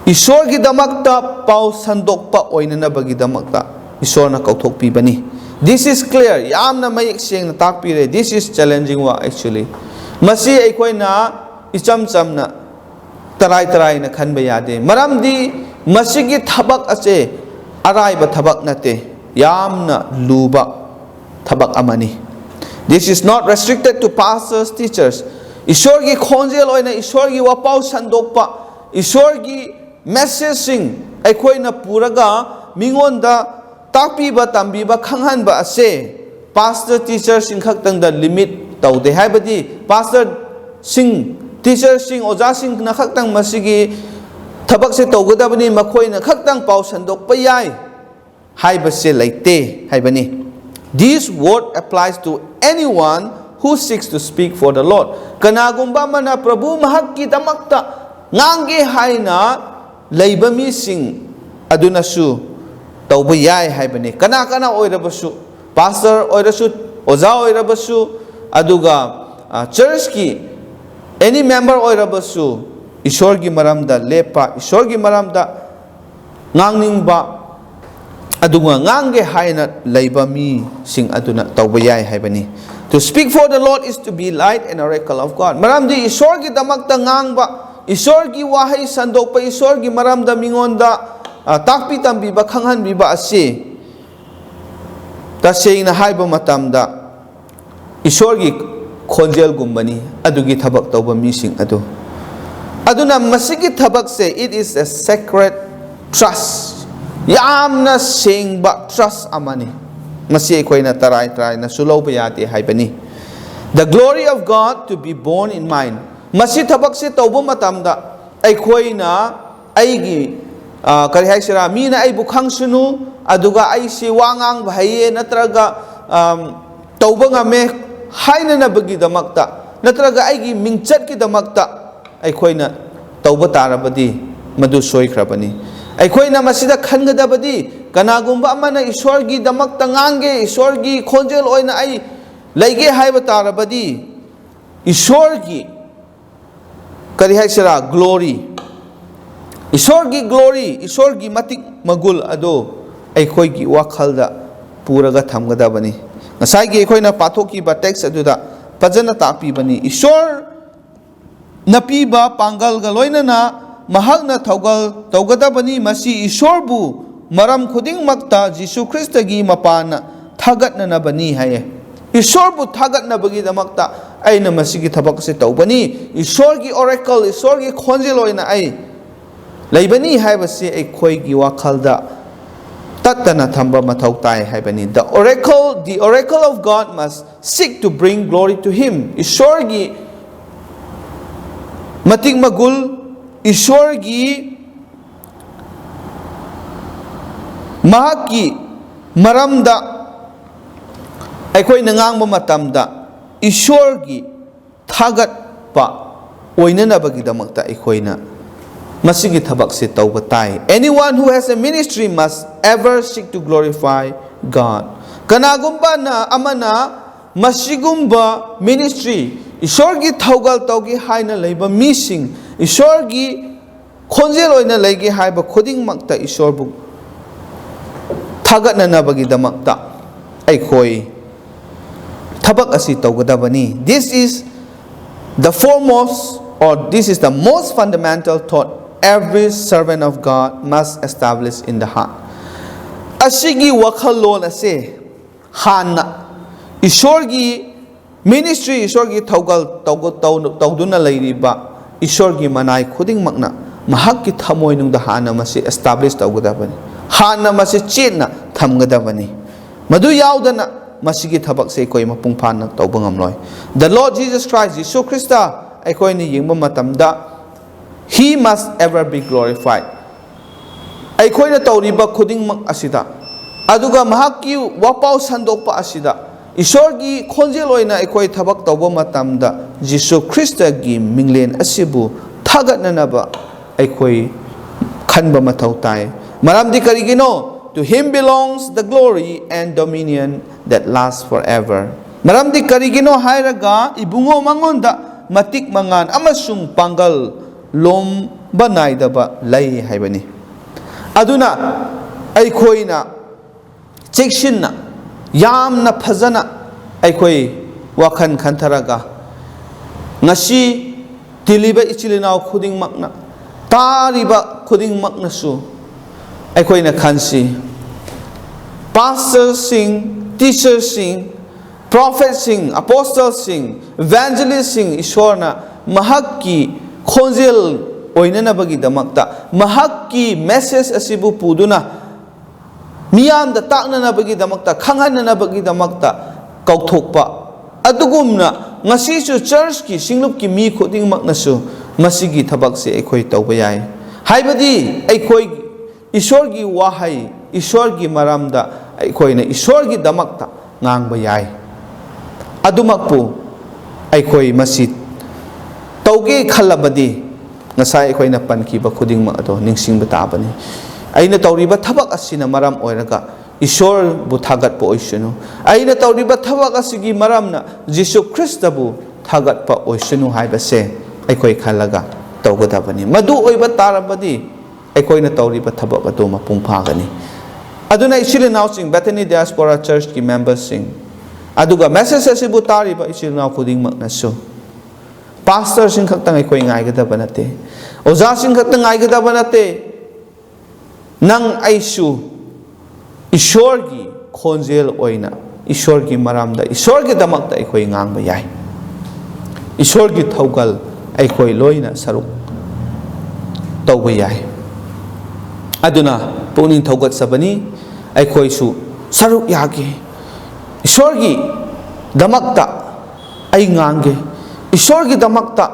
ꯏꯁꯣꯔꯒꯤꯗꯃꯛꯇ ꯄꯥꯎ ꯁꯟꯗꯣꯛꯄ ꯑꯣꯏꯅꯅꯕꯒꯤꯗꯃꯛꯇ ꯏꯁꯣꯔꯅ ꯀꯧꯊꯣꯛꯄꯤꯕꯅꯤ꯫ This is clear, ꯌꯥꯝꯅ ꯃꯌꯦꯛ ꯁꯦꯡꯅ ꯇꯥꯛꯄꯤꯔꯦ꯫ This is challenging work actually. ꯃꯁꯤ ꯑꯩꯈꯣꯏꯅ ꯏꯆꯝ ꯆꯝꯅ, ꯇꯔꯥꯏ ꯇꯔꯥꯏꯅ ꯈꯟꯕ ꯌꯥꯗꯦ꯫ ꯃꯔꯝꯗꯤ ꯃꯁꯤꯒꯤ ꯊꯕꯛ ꯑꯁꯦ ꯑꯔꯥꯏꯕ ꯊꯕꯛ ꯅꯠꯇꯦ, ꯌꯥꯝꯅ ꯂꯨꯕ ꯊꯕꯛ ꯑꯃꯅꯤ꯫ This is not restricted to pastors, teachers. ꯏꯁꯣꯔꯒꯤ ꯈꯣꯟꯖꯦꯜ ꯑꯣꯏꯅ ꯏꯁꯣꯔꯒꯤ ꯋꯥꯄꯥꯎ ꯁꯟꯗꯣꯛꯄ, ꯏꯁꯣꯔꯒꯤ messageꯁꯤꯡ ꯑꯩꯈꯣꯏꯅ ꯄꯨꯔꯒ ꯃꯤꯉꯣꯟꯗ ꯇꯥꯛꯄꯤꯕ, ꯇꯝꯕꯤꯕ, ꯈꯪꯍꯟꯕ ꯑꯁꯦ pastor, teacherꯁꯤꯡ ꯈꯛꯇꯪꯗ limit ꯇꯧꯗꯦ꯫ ꯍꯥꯏꯕꯗꯤ pastorꯁꯤꯡ, teacherꯁꯤꯡ, ꯑꯣꯖꯥꯁꯤꯡꯅ ꯈꯛꯇꯪ ꯃꯁꯤꯒꯤ ꯊꯕꯛꯁꯦ ꯇꯧꯒꯗꯕꯅꯤ, ꯃꯈꯣꯏꯅ ꯈꯛꯇꯪ ꯄꯥꯎ ꯁꯟꯗꯣꯛꯄ ꯌꯥꯏ ꯍꯥꯏꯕꯁꯦ ꯂꯩꯇꯦ ꯍꯥꯏꯕꯅꯤ꯫ This word applies to anyone who seeks to speak for the Lord. ꯀꯅꯥꯒꯨꯝꯕ ꯑꯃꯅ ꯄ꯭ꯔꯚꯨ ꯃꯍꯥꯛꯀꯤꯗꯃꯛꯇ ꯉꯥꯡꯒꯦ ꯍꯥꯏꯅ ꯂꯩꯕ ꯃꯤꯁꯤꯡ ꯑꯗꯨꯅꯁꯨ ꯇꯧꯕ ꯌꯥꯏ ꯍꯥꯏꯕꯅꯤ꯫ ꯀꯅꯥ ꯀꯅꯥ ꯑꯣꯏꯔꯕꯁꯨ, pastor ꯑꯣꯏꯔꯁꯨ, ꯑꯣꯖꯥ ꯑꯣꯏꯔꯕꯁꯨ, ꯑꯗꯨꯒ, ꯑ, churchꯀꯤ any member ꯑꯣꯏꯔꯕꯁꯨ, ꯏꯁꯣꯔꯒꯤ ꯃꯔꯝꯗ ꯂꯦꯞꯄ, ꯏꯁꯣꯔꯒꯤ ꯃꯔꯝꯗ ꯉꯥꯡꯅꯤꯡꯕ, ꯑꯗꯨꯒ ꯉꯥꯡꯒꯦ ꯍꯥꯏꯅ ꯂꯩꯕ ꯃꯤꯁꯤꯡ ꯑꯗꯨꯅ ꯇꯧꯕ ꯌꯥꯏ ꯍꯥꯏꯕꯅꯤ꯫ To speak for the Lord is to be light and oracle of God. ꯃꯔꯝꯗꯤ ꯏꯁꯣꯔꯒꯤꯗꯃꯛꯇ ꯉꯥꯡꯕ, ꯏꯁꯣꯔꯒꯤ ꯋꯥꯍꯩ ꯁꯟꯗꯣꯛꯄ, ꯏꯁꯣꯔꯒꯤ ꯃꯔꯝꯗ ꯃꯤꯉꯣꯟꯗ, ꯑ, ꯇꯥꯛꯄꯤ ꯇꯝꯕꯤꯕ, ꯈꯪꯍꯟꯕꯤꯕ ꯑꯁꯤ ꯇꯁꯦꯡꯅ ꯍꯥꯏꯕ ꯃꯇꯝꯗ ꯏꯁꯣꯔꯒꯤ ꯈꯣꯟꯖꯦꯜꯒꯨꯝꯕꯅꯤ, ꯑꯗꯨꯒꯤ ꯊꯕꯛ ꯇꯧꯕ ꯃꯤꯁꯤꯡ ꯑꯗꯨ꯫ ꯑꯗꯨꯅ ꯃꯁꯤꯒꯤ ꯊꯕꯛꯁꯦ, it is a sacred trust, ꯌꯥꯝꯅ ꯁꯦꯡꯕ trust ꯑꯃꯅꯤ꯫ ꯃꯁꯤ ꯑꯩꯈꯣꯏꯅ ꯇꯔꯥꯏ ꯇꯔꯥꯏꯅꯁꯨ ꯂꯧꯕ ꯌꯥꯗꯦ ꯍꯥꯏꯕꯅꯤ꯫ The glory of God to be borne in mind. ꯃꯁꯤ ꯊꯕꯛꯁꯦ ꯇꯧꯕ ꯃꯇꯝꯗ ꯑꯩꯈꯣꯏꯅ ꯑꯩꯒꯤ ꯑ, ꯀꯔꯤ ꯍꯥꯏꯁꯤꯔꯥ, ꯃꯤꯅ ꯑꯩꯕꯨ ꯈꯪꯁꯅꯨ, ꯑꯗꯨꯒ ꯑꯩꯁꯤ ꯋꯥ ꯉꯥꯡꯕ ꯍꯩꯌꯦ, ꯅꯠꯇ꯭ꯔꯒ, ꯑꯝ, ꯇꯧꯕ ꯉꯝꯃꯦ ꯍꯥꯏꯅꯅꯕꯒꯤꯗꯃꯛꯇ, ꯅꯠꯇ꯭ꯔꯒ ꯑꯩꯒꯤ ꯃꯤꯡꯆꯠꯀꯤꯗꯃꯛꯇ ꯑꯩꯈꯣꯏꯅ ꯇꯧꯕ ꯇꯥꯔꯕꯗꯤ, ꯃꯗꯨ ꯁꯣꯏꯈ꯭ꯔꯕꯅꯤ꯫ ꯑꯩꯈꯣꯏꯅ ꯃꯁꯤꯗ ꯈꯟꯒꯗꯕꯗꯤ, ꯀꯅꯥꯒꯨꯝꯕ ꯑꯃꯅ ꯏꯁꯣꯔꯒꯤꯗꯃꯛꯇ ꯉꯥꯡꯒꯦ, ꯏꯁꯣꯔꯒꯤ ꯈꯣꯟꯖꯦꯜ ꯑꯣꯏꯅ ꯑꯩ ꯂꯩꯒꯦ ꯍꯥꯏꯕ ꯇꯥꯔꯕꯗꯤ, ꯏꯁꯣꯔꯒꯤ, ꯀꯔꯤ ꯍꯥꯏꯁꯤꯔꯥ, ꯒ꯭ꯂꯣꯔꯤ, ꯏꯁꯣꯔꯒꯤ ꯒ꯭ꯂꯣꯔꯤ, ꯏꯁꯣꯔꯒꯤ ꯃꯇꯤꯛ ꯃꯒꯨꯜ ꯑꯗꯨ ꯑꯩꯈꯣꯏꯒꯤ ꯋꯥꯈꯜꯗ ꯄꯨꯔꯒ ꯊꯝꯒꯗꯕꯅꯤ꯫ ꯉꯁꯥꯏꯒꯤ ꯑꯩꯈꯣꯏꯅ ꯄꯥꯊꯣꯛꯈꯤꯕ ꯇꯦꯛꯁ ꯑꯗꯨꯗ ꯐꯖꯅ ꯇꯥꯛꯄꯤꯕꯅꯤ꯫ ꯏꯁꯣꯔꯅ ꯄꯤꯕ ꯄꯥꯡꯒꯜꯒ ꯂꯣꯏꯅꯅ ꯃꯍꯥꯛꯅ ꯊꯧꯒꯜ ꯇꯧꯒꯗꯕꯅꯤ꯫ ꯃꯁꯤ ꯏꯁꯣꯔꯕꯨ ꯃꯔꯝ ꯈꯨꯗꯤꯡꯃꯛꯇ ꯖꯤꯁꯨ ꯈ꯭ꯔꯤꯁꯇꯒꯤ ꯃꯄꯥꯟꯅ ꯊꯥꯒꯠꯅꯅꯕꯅꯤ ꯍꯥꯏꯌꯦ꯫ ꯏꯁꯣꯔꯕꯨ ꯊꯥꯒꯠꯅꯕꯒꯤꯗꯃꯛꯇ ꯑꯩꯅ ꯃꯁꯤꯒꯤ ꯊꯕꯛꯁꯦ ꯇꯧꯕꯅꯤ꯫ ꯏꯁꯣꯔꯒꯤ oracle, ꯏꯁꯣꯔꯒꯤ ꯈꯣꯟꯖꯦꯜ ꯑꯣꯏꯅ ꯑꯩ ꯂꯩꯕꯅꯤ ꯍꯥꯏꯕꯁꯤ ꯑꯩꯈꯣꯏꯒꯤ ꯋꯥꯈꯜꯗ ꯇꯠꯇꯅ ꯊꯝꯕ ꯃꯊꯧ ꯇꯥꯏ ꯍꯥꯏꯕꯅꯤ꯫ The oracle, the oracle of God must seek to bring glory to him. ꯏꯁꯣꯔꯒꯤ ꯃꯇꯤꯛ ꯃꯒꯨꯜ, ꯏꯁꯣꯔꯒꯤ, ꯃꯍꯥꯛꯀꯤ ꯃꯔꯝꯗ ꯑꯩꯈꯣꯏꯅ ꯉꯥꯡꯕ ꯃꯇꯝꯗ ꯏꯁꯣꯔꯒꯤ ꯊꯥꯒꯠꯄ ꯑꯣꯏꯅꯅꯕꯒꯤꯗꯃꯛꯇ ꯑꯩꯈꯣꯏꯅ ꯃꯁꯤꯒꯤ ꯊꯕꯛꯁꯦ ꯇꯧꯕ ꯇꯥꯏ꯫ Anyone who has a ministry must ever seek to glorify God. ꯀꯅꯥꯒꯨꯝꯕꯅ ꯑꯃꯅ ꯃꯁꯤꯒꯨꯝꯕ ministry, ꯏꯁꯣꯔꯒꯤ ꯊꯧꯒꯜ ꯇꯧꯒꯦ ꯍꯥꯏꯅ ꯂꯩꯕ ꯃꯤꯁꯤꯡ, ꯏꯁꯣꯔꯒꯤ ꯈꯣꯟꯖꯦꯜ ꯑꯣꯏꯅ ꯂꯩꯒꯦ ꯍꯥꯏꯕ ꯈꯨꯗꯤꯡꯃꯛꯇ ꯏꯁꯣꯔꯕꯨ ꯊꯥꯒꯠꯅꯅꯕꯒꯤꯗꯃꯛꯇ ꯑꯩꯈꯣꯏ ꯊꯕꯛ ꯑꯁꯤ ꯇꯧꯒꯗꯕꯅꯤ꯫ This is the foremost, or this is the most fundamental thought every servant of God must establish in the heart. ꯑꯁꯤꯒꯤ ꯋꯥꯈꯜꯂꯣꯟ ꯑꯁꯦ ꯍꯥꯟꯅ ꯏꯁꯣꯔꯒꯤ ministry, ꯏꯁꯣꯔꯒꯤ ꯊꯧꯒꯜ ꯇꯧ-, ꯇꯧ-, ꯇꯧꯗꯨꯅ ꯂꯩꯔꯤꯕ ꯏꯁꯣꯔꯒꯤ ꯃꯅꯥꯏ ꯈꯨꯗꯤꯡꯃꯛꯅ ꯃꯍꯥꯛꯀꯤ ꯊꯃꯣꯏꯅꯨꯡꯗ ꯍꯥꯟꯅ ꯃꯁꯤ establish ꯇꯧꯒꯗꯕꯅꯤ, ꯍꯥꯟꯅ ꯃꯁꯤ ꯆꯦꯠꯅ ꯊꯝꯒꯗꯕꯅꯤ꯫ ꯃꯗꯨ ꯌꯥꯎꯗꯅ ꯃꯁꯤꯒꯤ ꯊꯕꯛꯁꯦ ꯑꯩꯈꯣꯏ ꯃꯄꯨꯡ ꯐꯥꯅ ꯇꯧꯕ ꯉꯝꯂꯣꯏ꯫ The Lord Jesus Christ, Jesus Christ ꯑꯩꯈꯣꯏꯅ ꯌꯦꯡꯕ ꯃꯇꯝꯗ, he must ever be glorified. ꯑꯩꯈꯣꯏꯅ ꯇꯧꯔꯤꯕ ꯈꯨꯗꯤꯡꯃꯛ ꯑꯁꯤꯗ, ꯑꯗꯨꯒ ꯃꯍꯥꯛꯀꯤ ꯋꯥꯄꯥꯎ ꯁꯟꯗꯣꯛꯄ ꯑꯁꯤꯗ, ꯏꯁꯣꯔꯒꯤ ꯈꯣꯟꯖꯦꯜ ꯑꯣꯏꯅ ꯑꯩꯈꯣꯏ ꯊꯕꯛ ꯇꯧꯕ ꯃꯇꯝꯗ, ꯖꯤꯁꯨ ꯈ꯭ꯔꯤꯁꯇꯒꯤ ꯃꯤꯡꯂꯦꯟ ꯑꯁꯤꯕꯨ ꯊꯥꯒꯠꯅꯅꯕ ꯑꯩꯈꯣꯏ ꯈꯟꯕ ꯃꯊꯧ ꯇꯥꯏ꯫ ꯃꯔꯝꯗꯤ ꯀꯔꯤꯒꯤꯅꯣ? "To him belongs the glory and dominion that lasts forever." ꯃꯔꯝꯗꯤ ꯀꯔꯤꯒꯤꯅꯣ ꯍꯥꯏꯔꯒ, ꯏꯕꯨꯡꯉꯣ ꯃꯉꯣꯟꯗ ꯃꯇꯤꯛ ꯃꯉꯥꯜ ꯑꯃꯁꯨꯡ ꯄꯥꯡꯒꯜ ꯂꯣꯝꯕ ꯅꯥꯏꯗꯕ ꯂꯩ ꯍꯥꯏꯕꯅꯤ꯫ ꯑꯗꯨꯅ ꯑꯩꯈꯣꯏꯅ ꯆꯦꯛꯁꯤꯟꯅ, ꯌꯥꯝꯅ ꯐꯖꯅ ꯑꯩꯈꯣꯏ ꯋꯥꯈꯜ ꯈꯟꯊꯔꯒ, ꯉꯁꯤ ꯇꯤꯜꯂꯤꯕ ꯏꯆꯤꯜ ꯏꯅꯥꯎ ꯈꯨꯗꯤꯡꯃꯛꯅ, ꯇꯥꯔꯤꯕ ꯈꯨꯗꯤꯡꯃꯛꯅꯁꯨ ꯑꯩꯈꯣꯏꯅ ꯈꯟꯁꯤ, ꯄꯥꯁꯇꯔꯁꯤꯡ, ꯇꯤꯆꯔꯁꯤꯡ, ꯄ꯭ꯔꯣꯐꯦꯠꯁꯤꯡ, ꯑꯄꯣꯁꯇꯜꯁꯤꯡ, ꯏꯚꯦꯟꯖꯦꯂꯤꯁꯁꯤꯡ, ꯏꯁꯣꯔꯅ ꯃꯍꯥꯛꯀꯤ ꯈꯣꯟꯖꯦꯜ ꯑꯣꯏꯅꯅꯕꯒꯤꯗꯃꯛꯇ, ꯃꯍꯥꯛꯀꯤ ꯃꯦꯁꯦꯖ ꯑꯁꯤꯕꯨ ꯄꯨꯗꯨꯅ ꯃꯤꯌꯥꯝꯗ ꯇꯥꯛꯅꯅꯕꯒꯤꯗꯃꯛꯇ, ꯈꯪꯍꯟꯅꯅꯕꯒꯤꯗꯃꯛꯇ ꯀꯧꯊꯣꯛꯄ, ꯑꯗꯨꯒꯨꯝꯅ ꯉꯁꯤꯁꯨ ꯆꯔꯆꯀꯤ ꯁꯤꯡꯂꯨꯞꯀꯤ ꯃꯤ ꯈꯨꯗꯤꯡꯃꯛꯅꯁꯨ ꯃꯁꯤꯒꯤ ꯊꯕꯛꯁꯦ ꯑꯩꯈꯣꯏ ꯇꯧꯕ ꯌꯥꯏ꯫ ꯍꯥꯏꯕꯗꯤ ꯑꯩꯈꯣꯏ ꯏꯁꯣꯔꯒꯤ ꯋꯥꯍꯩ, ꯏꯁꯣꯔꯒꯤ ꯃꯔꯝꯗ ꯑꯩꯈꯣꯏꯅ ꯏꯁꯣꯔꯒꯤꯗꯃꯛꯇ ꯉꯥꯡꯕ ꯌꯥꯏ꯫ ꯑꯗꯨꯃꯛꯄꯨ ꯑꯩꯈꯣꯏ ꯃꯁꯤ ꯇꯧꯒꯦ ꯈꯜꯂꯕꯗꯤ, ꯉꯁꯥꯏ ꯑꯩꯈꯣꯏꯅ ꯄꯟꯈꯤꯕ ꯈꯨꯗꯤꯡꯃꯛ ꯑꯗꯣ ꯅꯤꯡꯁꯤꯡꯕ ꯇꯥꯕꯅꯤ꯫ ꯑꯩꯅ ꯇꯧꯔꯤꯕ ꯊꯕꯛ ꯑꯁꯤꯅ ꯃꯔꯝ ꯑꯣꯏꯔꯒ ꯏꯁꯣꯔꯕꯨ ꯊꯥꯒꯠꯄ ꯑꯣꯏꯁꯅꯨ, ꯑꯩꯅ ꯇꯧꯔꯤꯕ ꯊꯕꯛ ꯑꯁꯤꯒꯤ ꯃꯔꯝꯅ ꯖꯤꯁꯨ ꯈ꯭ꯔꯤꯁꯇꯕꯨ ꯊꯥꯒꯠꯄ ꯑꯣꯏꯁꯅꯨ ꯍꯥꯏꯕꯁꯦ ꯑꯩꯈꯣꯏ ꯈꯜꯂꯒ ꯇꯧꯒꯗꯕꯅꯤ꯫ ꯃꯗꯨ ꯑꯣꯏꯕ ꯇꯥꯔꯕꯗꯤ ꯑꯩꯈꯣꯏꯅ ꯇꯧꯔꯤꯕ ꯊꯕꯛ ꯑꯗꯨ ꯃꯄꯨꯡ ꯐꯥꯒꯅꯤ꯫ ꯑꯗꯨꯅ ꯏꯆꯤꯜ ꯏꯅꯥꯎꯁꯤꯡ, Bethany Diaspora Churchꯀꯤ memberꯁꯤꯡ, ꯑꯗꯨꯒ ꯃꯦꯁꯦꯖ ꯑꯁꯤꯕꯨ ꯇꯥꯔꯤꯕ ꯏꯆꯤꯜ ꯏꯅꯥꯎ ꯈꯨꯗꯤꯡꯃꯛꯅꯁꯨ, ꯄꯥꯁꯇꯔꯁꯤꯡ ꯈꯛꯇꯪ ꯑꯩꯈꯣꯏ ꯉꯥꯏꯒꯗꯕ ꯅꯠꯇꯦ, ꯑꯣꯖꯥꯁꯤꯡ ꯈꯛꯇꯪ ꯉꯥꯏꯒꯗꯕ ꯅꯠꯇꯦ, ꯅꯪ ꯑꯩꯁꯨ ꯏꯁꯣꯔꯒꯤ ꯈꯣꯟꯖꯦꯜ ꯑꯣꯏꯅ ꯏꯁꯣꯔꯒꯤ ꯃꯔꯝꯗ, ꯏꯁꯣꯔꯒꯤꯗꯃꯛꯇ ꯑꯩꯈꯣꯏ ꯉꯥꯡꯕ ꯌꯥꯏ꯫ ꯏꯁꯣꯔꯒꯤ ꯊꯧꯒꯜ ꯑꯩꯈꯣꯏ ꯂꯣꯏꯅ ꯁꯔꯨꯛ ꯇꯧꯕ ꯌꯥꯏ꯫ ꯑꯗꯨꯅ ꯄꯨꯛꯅꯤꯡ ꯊꯧꯒꯠꯆꯕꯅꯤ, ꯑꯩꯈꯣꯏꯁꯨ ꯁꯔꯨꯛ ꯌꯥꯒꯦ꯫ ꯏꯁꯣꯔꯒꯤꯗꯃꯛꯇ ꯑꯩ ꯉꯥꯡꯒꯦ, ꯏꯁꯣꯔꯒꯤꯗꯃꯛꯇ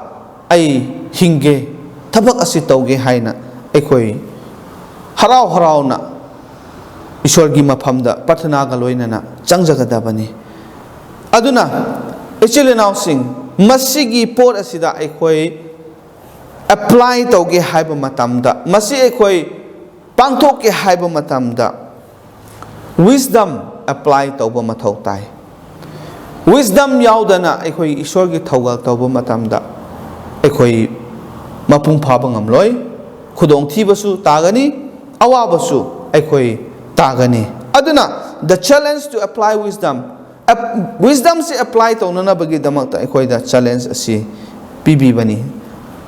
ꯑꯩ ꯍꯤꯡꯒꯦ, ꯊꯕꯛ ꯑꯁꯤ ꯇꯧꯒꯦ ꯍꯥꯏꯅ ꯑꯩꯈꯣꯏ ꯍꯔꯥꯎ ꯍꯔꯥꯎꯅ ꯏꯁꯣꯔꯒꯤ ꯃꯐꯝꯗ ꯄ꯭ꯔꯊꯅꯥꯒ ꯂꯣꯏꯅꯅ ꯆꯪꯖꯒꯗꯕꯅꯤ꯫ ꯑꯗꯨꯅ, ꯏꯆꯤꯜ ꯏꯅꯥꯎꯁꯤꯡ, ꯃꯁꯤꯒꯤ ꯄꯣꯠ ꯑꯁꯤꯗ ꯑꯩꯈꯣꯏ ꯑꯦꯄ꯭ꯂꯥꯏ ꯇꯧꯒꯦ ꯍꯥꯏꯕ ꯃꯇꯝꯗ, ꯃꯁꯤ ꯑꯩꯈꯣꯏ ꯄꯥꯡꯊꯣꯛꯀꯦ ꯍꯥꯏꯕ ꯃꯇꯝꯗ, wisdom apply ꯇꯧꯕ ꯃꯊꯧ ꯇꯥꯏ꯫ Wisdom ꯌꯥꯎꯗꯅ ꯑꯩꯈꯣꯏ ꯏꯁꯣꯔꯒꯤ ꯊꯧꯒꯜ ꯇꯧꯕ ꯃꯇꯝꯗ, ꯑꯩꯈꯣꯏ ꯃꯄꯨꯡ ꯐꯥꯕ ꯉꯝꯂꯣꯏ, ꯈꯨꯗꯣꯡꯊꯤꯕꯁꯨ ꯇꯥꯒꯅꯤ, ꯑꯋꯥꯕꯁꯨ ꯑꯩꯈꯣꯏ ꯇꯥꯒꯅꯤ꯫ ꯑꯗꯨꯅ, the challenge to apply wisdom, wisdom ꯁꯤ apply ꯇꯧꯅꯅꯕꯒꯤꯗꯃꯛꯇ ꯑꯩꯈꯣꯏꯗ challenge ꯑꯁꯤ ꯄꯤꯕꯤꯕꯅꯤ꯫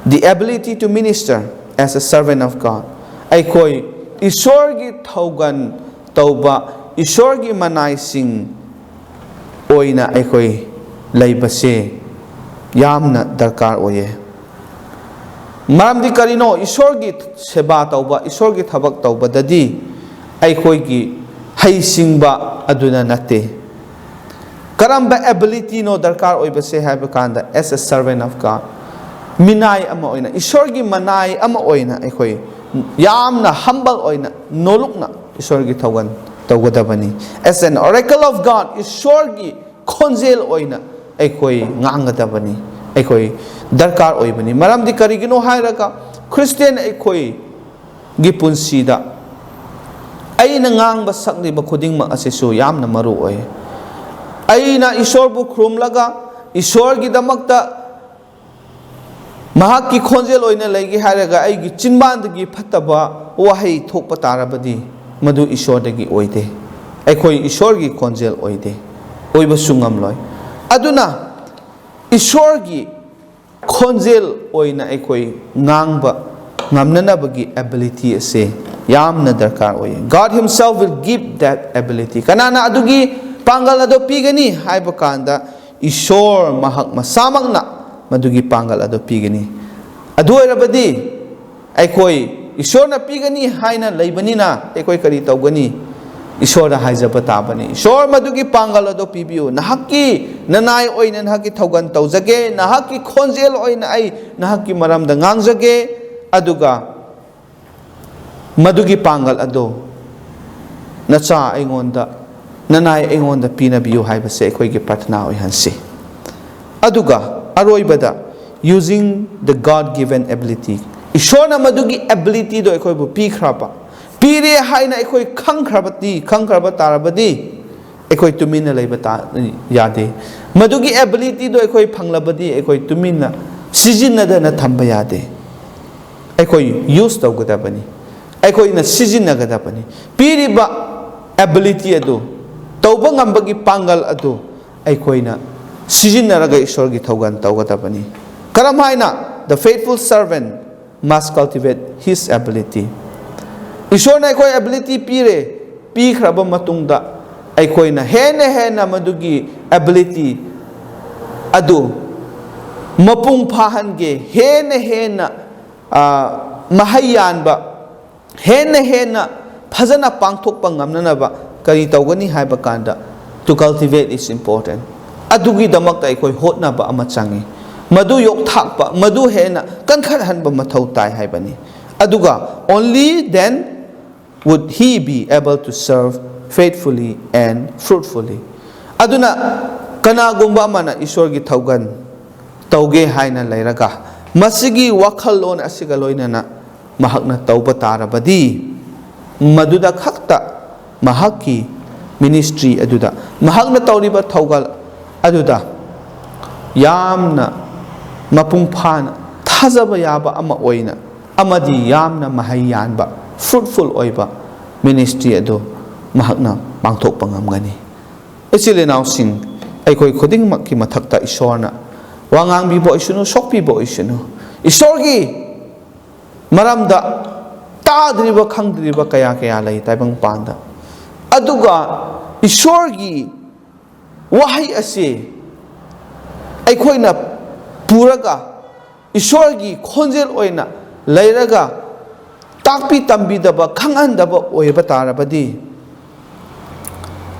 The ability to minister as a servant of God. ꯑꯩꯈꯣꯏ ꯏꯁꯣꯔꯒꯤ ꯊꯧꯒꯜ ꯇꯧꯕ, ꯏꯁꯣꯔꯒꯤ ꯃꯅꯥꯏꯁꯤꯡ ꯑꯣꯏꯅ ꯑꯩꯈꯣꯏ ꯂꯩꯕꯁꯦ ꯌꯥꯝꯅ ꯗꯔꯀꯥꯔ ꯑꯣꯏꯌꯦ꯫ ꯃꯔꯝꯗꯤ ꯀꯔꯤꯅꯣ? ꯏꯁꯣꯔꯒꯤ ꯁꯦꯕꯥ ꯇꯧꯕ, ꯏꯁꯣꯔꯒꯤ ꯊꯕꯛ ꯇꯧꯕꯗꯗꯤ ꯑꯩꯈꯣꯏꯒꯤ ꯍꯩꯁꯤꯡꯕ ꯑꯗꯨꯅ ꯅꯠꯇꯦ꯫ ꯀꯔꯝꯕ ability ꯅꯣ ꯗꯔꯀꯥꯔ ꯑꯣꯏꯕꯁꯦ ꯍꯥꯏꯕ ꯀꯥꯟꯗ, as a servant of God, ꯃꯤꯅꯥꯏ ꯑꯃ ꯑꯣꯏꯅ, ꯏꯁꯣꯔꯒꯤ ꯃꯅꯥꯏ ꯑꯃ ꯑꯣꯏꯅ ꯑꯩꯈꯣꯏ ꯌꯥꯝꯅ humble ꯑꯣꯏꯅ, ꯅꯣꯂꯨꯛꯅ ꯏꯁꯣꯔꯒꯤ ꯊꯧꯒꯜ ꯇꯧꯒꯗꯕꯅꯤ꯫ As an oracle of God, ꯏꯁꯣꯔꯒꯤ ꯈꯣꯟꯖꯦꯜ ꯑꯣꯏꯅ ꯑꯩꯈꯣꯏ ꯉꯥꯡꯒꯗꯕꯅꯤ, ꯑꯩꯈꯣꯏ ꯗꯔꯀꯥꯔ ꯑꯣꯏꯕꯅꯤ꯫ ꯃꯔꯝꯗꯤ ꯀꯔꯤꯒꯤꯅꯣ ꯍꯥꯏꯔꯒ, ꯈ꯭ꯔꯤꯁꯇꯤꯌꯥꯟ ꯑꯩꯈꯣꯏꯒꯤ ꯄꯨꯟꯁꯤꯗ ꯑꯩꯅ ꯉꯥꯡꯕ ꯁꯛꯂꯤꯕ ꯈꯨꯗꯤꯡꯃꯛ ꯑꯁꯤꯁꯨ ꯌꯥꯝꯅ ꯃꯔꯨ ꯑꯣꯏ꯫ ꯑꯩꯅ ꯏꯁꯣꯔꯕꯨ ꯈꯨꯔꯨꯝꯂꯒ ꯏꯁꯣꯔꯒꯤꯗꯃꯛꯇ ꯃꯍꯥꯛꯀꯤ ꯈꯣꯟꯖꯦꯜ ꯑꯣꯏꯅ ꯂꯩꯒꯦ ꯍꯥꯏꯔꯒ ꯑꯩꯒꯤ ꯆꯤꯟꯕꯥꯟꯗꯒꯤ ꯐꯠꯇꯕ ꯋꯥꯍꯩ ꯊꯣꯛꯄ ꯇꯥꯔꯕꯗꯤ, ꯃꯗꯨ ꯏꯁꯣꯔꯗꯒꯤ ꯑꯣꯏꯗꯦ꯫ ꯑꯩꯈꯣꯏ ꯏꯁꯣꯔꯒꯤ ꯈꯣꯟꯖꯦꯜ ꯑꯣꯏꯗꯦ, ꯑꯣꯏꯕꯁꯨ ꯉꯝꯂꯣꯏ꯫ ꯑꯗꯨꯅ ꯏꯁꯣꯔꯒꯤ ꯈꯣꯟꯖꯦꯜ ꯑꯣꯏꯅ ꯑꯩꯈꯣꯏ ꯉꯥꯡꯕ ꯉꯝꯅꯅꯕꯒꯤ ability ꯑꯁꯦ ꯌꯥꯝꯅ ꯗꯔꯀꯥꯔ ꯑꯣꯏꯌꯦ꯫ God himself will give that ability. ꯀꯅꯥꯅ ꯑꯗꯨꯒꯤ ꯄꯥꯡꯒꯜ ꯑꯗꯨ ꯄꯤꯒꯅꯤ ꯍꯥꯏꯕ ꯀꯥꯟꯗ, ꯏꯁꯣꯔ ꯃꯍꯥꯛ ꯃꯁꯥꯃꯛꯅ ꯃꯗꯨꯒꯤ ꯄꯥꯡꯒꯜ ꯑꯗꯨ ꯄꯤꯒꯅꯤ꯫ ꯑꯗꯨ ꯑꯣꯏꯔꯕꯗꯤ ꯑꯩꯈꯣꯏ ꯏꯁꯣꯔꯅ ꯄꯤꯒꯅꯤ ꯍꯥꯏꯅ ꯂꯩꯕꯅꯤꯅ ꯑꯩꯈꯣꯏ ꯀꯔꯤ ꯇꯧꯒꯅꯤ? ꯏꯁꯣꯔꯗ ꯍꯥꯏꯖꯕ ꯇꯥꯕꯅꯤ, "ꯏꯁꯣꯔ, ꯃꯗꯨꯒꯤ ꯄꯥꯡꯒꯜ ꯑꯗꯨ ꯄꯤꯕꯤꯌꯨ꯫ ꯅꯍꯥꯛꯀꯤ ꯅꯅꯥꯏ ꯑꯣꯏꯅ ꯅꯍꯥꯛꯀꯤ ꯊꯧꯒꯜ ꯇꯧꯖꯒꯦ, ꯅꯍꯥꯛꯀꯤ ꯈꯣꯟꯖꯦꯜ ꯑꯣꯏꯅ ꯑꯩ ꯅꯍꯥꯛꯀꯤ ꯃꯔꯝꯗ ꯉꯥꯡꯖꯒꯦ, ꯑꯗꯨꯒ ꯃꯗꯨꯒꯤ ꯄꯥꯡꯒꯜ ꯑꯗꯨ ꯅꯆꯥ ꯑꯩꯉꯣꯟꯗ, ꯅꯅꯥꯏ ꯑꯩꯉꯣꯟꯗ ꯄꯤꯅꯕꯤꯌꯨ ꯍꯥꯏꯕꯁꯦ ꯑꯩꯈꯣꯏꯒꯤ ꯄ꯭ꯔꯊꯅꯥ ꯑꯣꯏꯍꯟꯁꯤ꯫ ꯑꯗꯨꯒ ꯑꯔꯣꯏꯕꯗ, using the God given ability, ꯏꯁꯣꯔꯅ ꯃꯗꯨꯒꯤ ꯑꯦꯕꯤꯂꯤꯇꯤꯗꯣ ꯑꯩꯈꯣꯏꯕꯨ ꯄꯤꯈ꯭ꯔꯕ, ꯄꯤꯔꯦ ꯍꯥꯏꯅ ꯑꯩꯈꯣꯏ ꯈꯪꯈ꯭ꯔꯕꯗꯤ, ꯈꯪꯈ꯭ꯔꯕ ꯇꯥꯔꯕꯗꯤ, ꯑꯩꯈꯣꯏ ꯇꯨꯃꯤꯟꯅ ꯂꯩꯕ ꯇꯥ-, ꯌꯥꯗꯦ꯫ ꯃꯗꯨꯒꯤ ꯑꯦꯕꯤꯂꯤꯇꯤꯗꯣ ꯑꯩꯈꯣꯏ ꯐꯪꯂꯕꯗꯤ, ꯑꯩꯈꯣꯏ ꯇꯨꯃꯤꯟꯅ ꯁꯤꯖꯤꯟꯅꯗꯅ ꯊꯝꯕ ꯌꯥꯗꯦ꯫ ꯑꯩꯈꯣꯏ ꯌꯨꯁ ꯇꯧꯒꯗꯕꯅꯤ꯫ ꯑꯩꯈꯣꯏꯅ ꯁꯤꯖꯤꯟꯅꯒꯗꯕꯅꯤ꯫ ꯄꯤꯔꯤꯕ ꯑꯦꯕꯤꯂꯤꯇꯤ ꯑꯗꯨ, ꯇꯧꯕ ꯉꯝꯕꯒꯤ ꯄꯥꯡꯒꯜ ꯑꯗꯨ ꯑꯩꯈꯣꯏꯅ ꯁꯤꯖꯤꯟꯅꯔꯒ ꯏꯁꯣꯔꯒꯤ ꯊꯧꯒꯜ ꯇꯧꯒꯗꯕꯅꯤ꯫ ꯀꯔꯝ ꯍꯥꯏꯅ? The faithful servant must cultivate his ability. ꯏꯁꯣꯔꯅ ꯑꯩꯈꯣꯏ ꯑꯦꯕꯤꯂꯤꯇꯤ ꯄꯤꯔꯦ, ꯄꯤꯈ꯭ꯔꯕ ꯃꯇꯨꯡꯗ ꯑꯩꯈꯣꯏꯅ ꯍꯦꯟꯅ ꯍꯦꯟꯅ ꯃꯗꯨꯒꯤ ꯑꯦꯕꯤꯂꯤꯇꯤ ꯑꯗꯨ ꯃꯄꯨꯡ ꯐꯥꯍꯟꯒꯦ, ꯍꯦꯟꯅ ꯍꯦꯟꯅ, ꯑ, ꯃꯍꯩ ꯌꯥꯟꯕ, ꯍꯦꯟꯅ ꯍꯦꯟꯅ ꯐꯖꯅ ꯄꯥꯡꯊꯣꯛꯄ ꯉꯝꯅꯅꯕ ꯀꯔꯤ ꯇꯧꯒꯅꯤ ꯍꯥꯏꯕ ꯀꯥꯟꯗ, to cultivate is important. ꯑꯗꯨꯒꯤꯗꯃꯛꯇ ꯑꯩꯈꯣꯏ ꯍꯣꯠꯅꯕ ꯑꯃ ꯆꯪꯏ꯫ ꯃꯗꯨ ꯌꯣꯛꯊꯥꯛꯄ, ꯃꯗꯨ ꯍꯦꯟꯅ ꯀꯟꯈꯠꯍꯟꯕ ꯃꯊꯧ ꯇꯥꯏ ꯍꯥꯏꯕꯅꯤ꯫ ꯑꯗꯨꯒ only then would he be able to serve faithfully and fruitfully. ꯑꯗꯨꯅ ꯀꯅꯥꯒꯨꯝꯕ ꯑꯃꯅ ꯏꯁꯣꯔꯒꯤ ꯊꯧꯒꯜ ꯇꯧꯒꯦ ꯍꯥꯏꯅ ꯂꯩꯔꯒ, ꯃꯁꯤꯒꯤ ꯋꯥꯈꯜꯂꯣꯟ ꯑꯁꯤꯒ ꯂꯣꯏꯅꯅ ꯃꯍꯥꯛꯅ ꯇꯧꯕ ꯇꯥꯔꯕꯗꯤ, ꯃꯗꯨꯗ ꯈꯛꯇ ꯃꯍꯥꯛꯀꯤ ꯃꯤꯅꯤꯁꯇ꯭ꯔꯤ ꯑꯗꯨꯗ, ꯃꯍꯥꯛꯅ ꯇꯧꯔꯤꯕ ꯊꯧꯒꯜ ꯑꯗꯨꯗ ꯌꯥꯝꯅ ꯃꯄꯨꯡ ꯐꯥꯅ ꯊꯥꯖꯕ ꯌꯥꯕ ꯑꯃ ꯑꯣꯏꯅ ꯑꯃꯗꯤ ꯌꯥꯝꯅ ꯃꯍꯩ ꯌꯥꯟꯕ, ꯐ꯭ꯔꯨꯠꯐꯨꯜ ꯑꯣꯏꯕ ꯃꯤꯅꯤꯁꯇ꯭ꯔꯤ ꯑꯗꯨ ꯃꯍꯥꯛꯅ ꯄꯥꯡꯊꯣꯛꯄ ꯉꯝꯒꯅꯤ꯫ ꯏꯆꯤꯜ ꯏꯅꯥꯎꯁꯤꯡ, ꯑꯩꯈꯣꯏ ꯈꯨꯗꯤꯡꯃꯛꯀꯤ ꯃꯊꯛꯇ ꯏꯁꯣꯔꯅ ꯋꯥ ꯉꯥꯡꯕꯤꯕ ꯑꯣꯏꯁꯅꯨ, ꯁꯣꯛꯄꯤꯕ ꯑꯣꯏꯁꯅꯨ, ꯏꯁꯣꯔꯒꯤ ꯃꯔꯝꯗ ꯇꯥꯗ꯭ꯔꯤꯕ, ꯈꯪꯗ꯭ꯔꯤꯕ ꯀꯌꯥ ꯀꯌꯥ ꯂꯩ ꯇꯥꯏꯕꯪꯄꯥꯟꯗ꯫ ꯑꯗꯨꯒ ꯏꯁꯣꯔꯒꯤ ꯋꯥꯍꯩ ꯑꯁꯤ ꯑꯩꯈꯣꯏꯅ ꯄꯨꯔꯒ, ꯏꯁꯣꯔꯒꯤ ꯈꯣꯟꯖꯦꯜ ꯑꯣꯏꯅ ꯂꯩꯔꯒ, ꯇꯥꯛꯄꯤ ꯇꯝꯕꯤꯗꯕ, ꯈꯪꯍꯟꯗꯕ ꯑꯣꯏꯕ ꯇꯥꯔꯕꯗꯤ,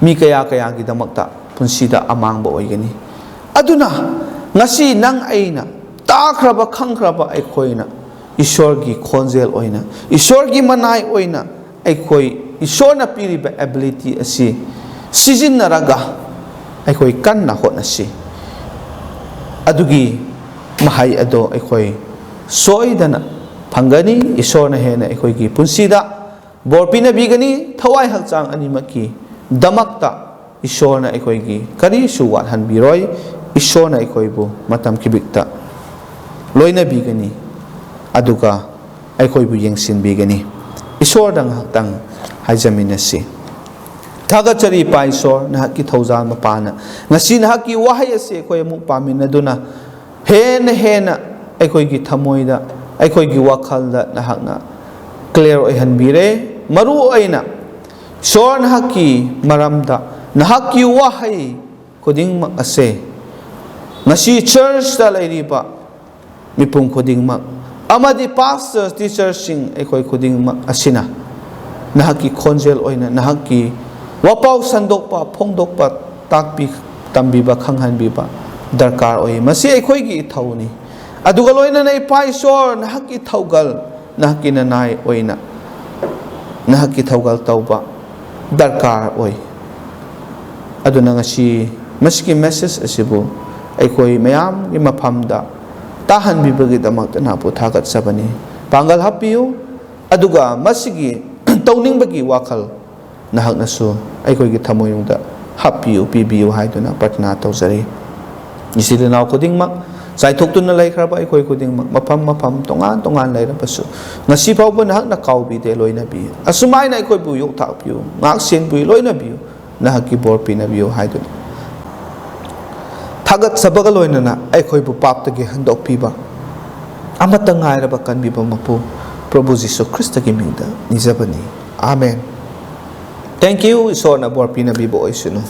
ꯃꯤ ꯀꯌꯥ ꯀꯌꯥꯒꯤꯗꯃꯛꯇ ꯄꯨꯟꯁꯤꯗ ꯑꯃꯥꯡꯕ ꯑꯣꯏꯒꯅꯤ꯫ ꯑꯗꯨꯅ ꯉꯁꯤ ꯅꯪ ꯑꯩꯅ ꯇꯥꯈ꯭ꯔꯕ, ꯈꯪꯈ꯭ꯔꯕ ꯑꯩꯈꯣꯏꯅ ꯏꯁꯣꯔꯒꯤ ꯈꯣꯟꯖꯦꯜ ꯑꯣꯏꯅ, ꯏꯁꯣꯔꯒꯤ ꯃꯅꯥꯏ ꯑꯣꯏꯅ ꯑꯩꯈꯣꯏ ꯏꯁꯣꯔꯅ ꯄꯤꯔꯤꯕ ꯑꯦꯕꯤꯂꯤꯇꯤ ꯑꯁꯤ ꯁꯤꯖꯤꯟꯅꯔꯒ ꯑꯩꯈꯣꯏ ꯀꯟꯅ ꯍꯣꯠꯅꯁꯤ꯫ ꯑꯗꯨꯒꯤ ꯃꯍꯩ ꯑꯗꯣ ꯑꯩꯈꯣꯏ ꯁꯣꯏꯗꯅ ꯐꯪꯒꯅꯤ꯫ ꯏꯁꯣꯔꯅ ꯍꯦꯟꯅ ꯑꯩꯈꯣꯏꯒꯤ ꯄꯨꯟꯁꯤꯗ ꯕꯣꯔ ꯄꯤꯅꯕꯤꯒꯅꯤ꯫ ꯊꯋꯥꯏ ꯍꯛꯆꯥꯡ ꯑꯅꯤꯃꯛꯀꯤ ꯗꯃꯛꯇ ꯏꯁꯣꯔꯅ ꯑꯩꯈꯣꯏꯒꯤ ꯀꯔꯤꯁꯨ ꯋꯥꯠꯍꯟꯕꯤꯔꯣꯏ꯫ ꯏꯁꯣꯔꯅ ꯑꯩꯈꯣꯏꯕꯨ ꯃꯇꯝ ꯈꯤꯕꯤꯛꯇ ꯂꯣꯏꯅꯕꯤꯒꯅꯤ꯫ ꯑꯗꯨꯒ ꯑꯩꯈꯣꯏꯕꯨ ꯌꯦꯡꯁꯤꯟꯕꯤꯒꯅꯤ꯫ ꯏꯁꯣꯔꯗ ꯉꯥꯏꯍꯥꯛꯇꯪ ꯍꯥꯏꯖꯃꯤꯟꯅꯁꯤ꯫ ꯊꯥꯒꯠꯆꯔꯤ ꯏꯄꯥ ꯏꯁꯣꯔ, ꯅꯍꯥꯛꯀꯤ ꯊꯧꯖꯥꯜ ꯃꯄꯥꯅ ꯉꯁꯤ ꯅꯍꯥꯛꯀꯤ ꯋꯥꯍꯩ ꯑꯁꯤ ꯑꯩꯈꯣꯏ ꯑꯃꯨꯛ ꯄꯥꯃꯤꯟꯅꯗꯨꯅ ꯍꯦꯟꯅ ꯍꯦꯟꯅ ꯑꯩꯈꯣꯏꯒꯤ ꯊꯃꯣꯏꯗ, ꯑꯩꯈꯣꯏꯒꯤ ꯋꯥꯈꯜꯗ ꯅꯍꯥꯛꯅ ꯀ꯭ꯂꯤꯌꯥꯔ ꯑꯣꯏꯍꯟꯕꯤꯔꯦ꯫ ꯃꯔꯨ ꯑꯣꯏꯅ ꯏꯁꯣꯔ ꯅꯍꯥꯛꯀꯤ ꯃꯔꯝꯗ, ꯅꯍꯥꯛꯀꯤ ꯋꯥꯍꯩ ꯈꯨꯗꯤꯡꯃꯛ ꯑꯁꯦ ꯉꯁꯤ ꯆꯔꯆꯇ ꯂꯩꯔꯤꯕ ꯃꯤꯄꯨꯝ ꯈꯨꯗꯤꯡꯃꯛ ꯑꯃꯗꯤ ꯄꯥꯁꯇꯔ, ꯇꯤꯆꯔꯁꯤꯡ, ꯑꯩꯈꯣꯏ ꯈꯨꯗꯤꯡꯃꯛ ꯑꯁꯤꯅ ꯅꯍꯥꯛꯀꯤ ꯈꯣꯟꯖꯦꯜ ꯑꯣꯏꯅ ꯅꯍꯥꯛꯀꯤ ꯋꯥꯄꯥꯎ ꯁꯟꯗꯣꯛꯄ, ꯐꯣꯡꯗꯣꯛꯄ, ꯇꯥꯛꯄꯤ ꯇꯝꯕꯤꯕ, ꯈꯪꯍꯟꯕꯤꯕ ꯗꯔꯀꯥꯔ ꯑꯣꯏ꯫ ꯃꯁꯤ ꯑꯩꯈꯣꯏꯒꯤ ꯏꯊꯧꯅꯤ꯫ ꯑꯗꯨꯒ ꯂꯣꯏꯅꯅ ꯏꯄꯥ ꯏꯁꯣꯔ, ꯅꯍꯥꯛꯀꯤ ꯊꯧꯒꯜ, ꯅꯍꯥꯛꯀꯤ ꯅꯅꯥꯏ ꯑꯣꯏꯅ ꯅꯍꯥꯛꯀꯤ ꯊꯧꯒꯜ ꯇꯧꯕ ꯗꯔꯀꯥꯔ ꯑꯣꯏ꯫ ꯑꯗꯨꯅ ꯉꯁꯤ ꯃꯁꯤꯒꯤ ꯃꯦꯁꯦꯖ ꯑꯁꯤꯕꯨ ꯑꯩꯈꯣꯏ ꯃꯌꯥꯝꯒꯤ ꯃꯐꯝꯗ ꯇꯥꯍꯟꯕꯤꯕꯒꯤꯗꯃꯛꯇ ꯅꯍꯥꯛꯄꯨ ꯊꯥꯒꯠꯆꯕꯅꯤ꯫ ꯄꯥꯡꯒꯜ ꯍꯥꯞꯄꯤꯌꯨ, ꯑꯗꯨꯒ ꯃꯁꯤꯒꯤ ꯇꯧꯅꯤꯡꯕꯒꯤ ꯋꯥꯈꯜ ꯅꯍꯥꯛꯅꯁꯨ ꯑꯩꯈꯣꯏꯒꯤ ꯊꯃꯣꯏꯅꯨꯡꯗ ꯍꯥꯞꯄꯤꯌꯨ, ꯄꯤꯕꯤꯌꯨ ꯍꯥꯏꯗꯨꯅ ꯄ꯭ꯔꯊꯅꯥ ꯇꯧꯖꯔꯤ꯫ ꯏꯆꯤꯜ ꯏꯅꯥꯎ ꯈꯨꯗꯤꯡꯃꯛ, ꯆꯥꯏꯊꯣꯛꯇꯨꯅ ꯂꯩꯈ꯭ꯔꯕ ꯑꯩꯈꯣꯏ ꯈꯨꯗꯤꯡꯃꯛ, ꯃꯐꯝ ꯃꯐꯝ ꯇꯣꯉꯥꯟ ꯇꯣꯉꯥꯟ ꯂꯩꯔꯕꯁꯨ, ꯉꯁꯤ ꯐꯥꯎꯕ ꯅꯍꯥꯛꯅ ꯀꯥꯎꯕꯤꯗꯦ, ꯂꯣꯏꯅꯕꯤ꯫ ꯑꯁꯨꯃꯥꯏꯅ ꯑꯩꯈꯣꯏꯕꯨ ꯌꯣꯛꯊꯥꯛꯄꯤꯌꯨ, ꯉꯥꯛ ꯁꯦꯟꯕꯤꯌꯨ, ꯂꯣꯏꯅꯕꯤꯌꯨ, ꯅꯍꯥꯛꯀꯤ ꯕꯣꯔ ꯄꯤꯅꯕꯤꯌꯨ ꯍꯥꯏꯗꯨꯅ ꯊꯥꯒꯠꯆꯕꯒ ꯂꯣꯏꯅꯅ ꯑꯩꯈꯣꯏꯕꯨ ꯄꯥꯞꯇꯒꯤ ꯍꯟꯗꯣꯛꯄꯤꯕ ꯑꯃꯠꯇ ꯉꯥꯏꯔꯕ ꯀꯟꯕꯤꯕ ꯃꯄꯨ ꯄ꯭ꯔꯚꯨ ꯖꯤꯁꯨ ꯈ꯭ꯔꯤꯁꯇꯒꯤ ꯃꯤꯡꯗ ꯅꯤꯖꯕꯅꯤ꯫ ꯑꯥꯃꯦꯟ꯫ Thank you꯫ ꯏꯁꯣꯔꯅ ꯕꯣꯔ ꯄꯤꯅꯕꯤꯕ ꯑꯣꯏꯁꯅꯨ꯫